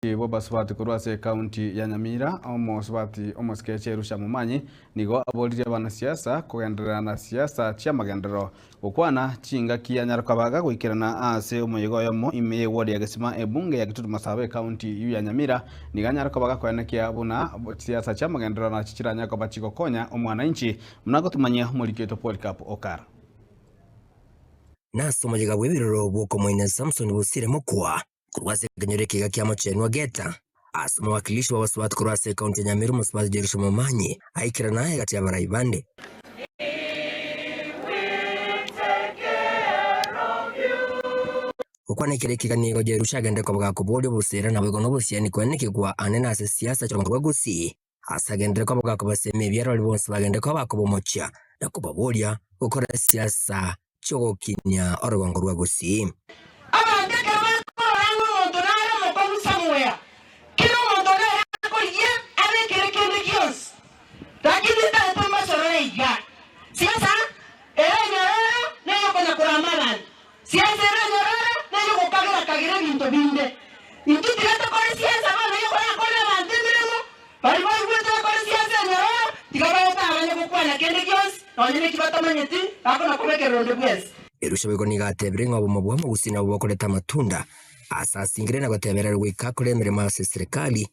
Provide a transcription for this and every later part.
Bw'abasubati korwa ase ekaunti ya Nyamira, omosubati omosike Cherusha Momanyi nigo aboririe abanasiasa kogenderera na siasa chi'amagenderero gokwana chingaki anyare koba gagoikerana ase omoyega oyomo ime y'eward ya Gesima ebunge ya Kitutu Masaba ekaunti eyio ya Nyamira nigo anyare koba gakoenekia buna siasa chi'amagenderero nachi chiranyare koba chigokonya omwananchi buna gotumanyia omoriki oito Polycarp Okara. Nase omoyega bw'ebiroro bw'okomoina Samson Bosire Mokua, Korwa ase ekenyoro ekiga kia Mochenwa Geta, ase omowakilishi bw'abasubati korwa ase ekaunti ya Nyamira omosubati Jerusha Momanyi aikerana egati y'abarai bande. Gokwana ekero ekiga nigo Jerusha agende koba gakoboria obosera naboigo nobosiani koenekigwa ane nase siasa chi'orongo rwa Gusii ase agendire koba gakobasemia ebiarori bonsi bagende koba bakobomochia na kobaboria gokora siasa chi'ogokinia orogongo rwa Gusii. Abanto ekero bakorora ng'a omonto nare omokong'u somewhere, kera omonto nere akorigia abekere kende gionsi. Lakini ntagete mbasorore iga, siasa ere enyororo neyokonya korama abanto, siasa ere enyororo neyogokagera kagera ebinto binde. Intwe tiga tokore siasa bono eyokorakore abanto emeremo, Baria baigwete bakore siasa enyororo, tiga baete abanye gokwana kende gionsi, nonya neki batamanyeti, bakona kobekerera onde bwensi. Elisha boigo nigo atebire ng'a obomo bw'omogusii nabwo bokoreta amatunda, ase asingire na gotebererwa goika akore emeremo ase eserekari,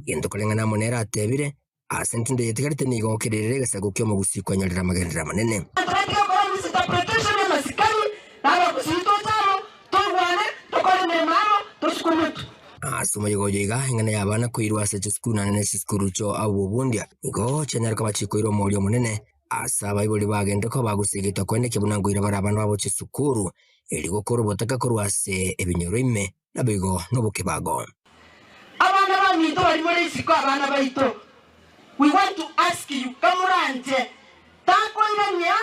gento koreng'ana amo nere atebire, Ase entindo eye etigarete nigo gokererire egesaku ki'omogusii kwenyorera amagenderero amanene. Abanto batige gokora misinterpretation y'amasikani, na abagusii toche amo, toigwane, tokore emeremo amo, tosukumwe. Ase omoyega oyo iga, eng'ana y'abana koirwa ase chisukuru naende ne chisukuru chio abobundia nigo chianyare koba chikoirwa omoerio omonene, ase abaibori bagende koba bagosegetwa koenekia buna nkoira bare abana babo chisukuru, erio gokora obotaka korwa ase ebinyoro ime, naboigo nobokebago. Abana baminto baria more isiko abana baito, we want to ask you kamoranche takoirania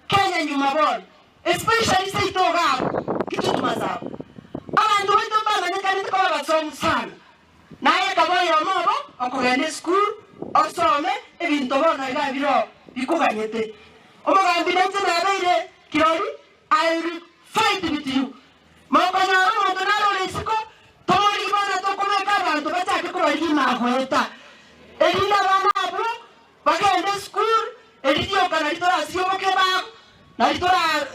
Kenya nyuma bono especially seito iga abwo Kitutu Masaba. Abanto baito mbamanyekanete koba abasomu sana, naye ekaba oyomo obo okogenda esukuru osome ebinto bono iga bire oo bikoganyete. Omogambi nainche nabeire kirori I will fight with you. Mokonyora omonto nare ore isiko, tomorigie bono tokobeka abanto bachake kobarigia ime agoeta, erinde abana abwo Bagende esukuru, eri rioka nario torasirie obokebago, nario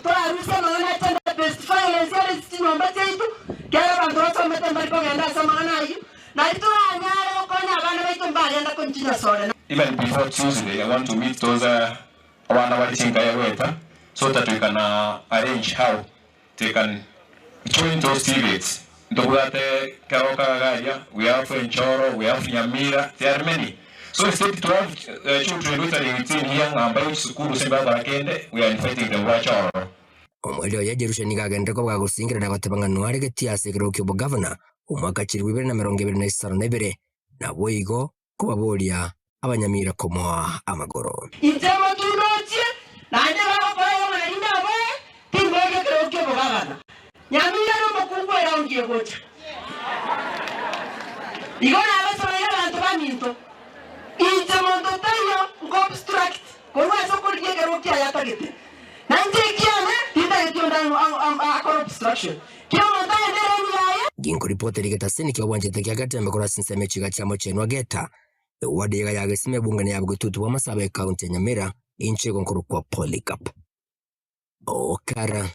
torarusie amang'ana a gender based violence ere ase chinyomba chiaito, ekiagera abanto basomete mbari kogenda ase amang'ana ayio, nario toranyare gokonya abana baito mbagenda konchinyasore. Even before Tuesday I want to meet those abana bare chinkaya goeta so that we can arrange how they can join those TVETs. Ntobwate Keroka iga aria, we have Enchoro, we have Nyamira, there are many. So instead to have children which are within here ng'a mbae chisukuru ase mbakora kende, we are inviting them bache ororo. Omoerio oye Jerusha nigo agenderete koba gagosingerera na goteba ng'a noaregetie ase ekerogo ki'obogavana omwaka chilifu ibere na emerongo ebere na isano na ibere, naboigo kobaboria abanyamira komoa amagoro. Inche motundochie, naende bagokora igo ng'a nario naboe, timboria ekerogo ki'obogabana. Nyamira nomokungu eraundi egocha. Igo nabasoreire abanto baminto, inche monto taiyo nko-obstruct korwa ase okorigia ekerogo kiaye atagete. Na inche ekiane tintageti onde akore obstruction. Kera omonto agende ereni yaye. Ginkoripotera egetaseni ki'obwanchete kia Gatembe korwa ase ensemo echiga chia Mochenwa Geta, eward eye ya Gesima ebungani ya Bogetutu bw'Amasabo ekaunti ya Nyamira, inche igo nkorokwa Polycarp Okara.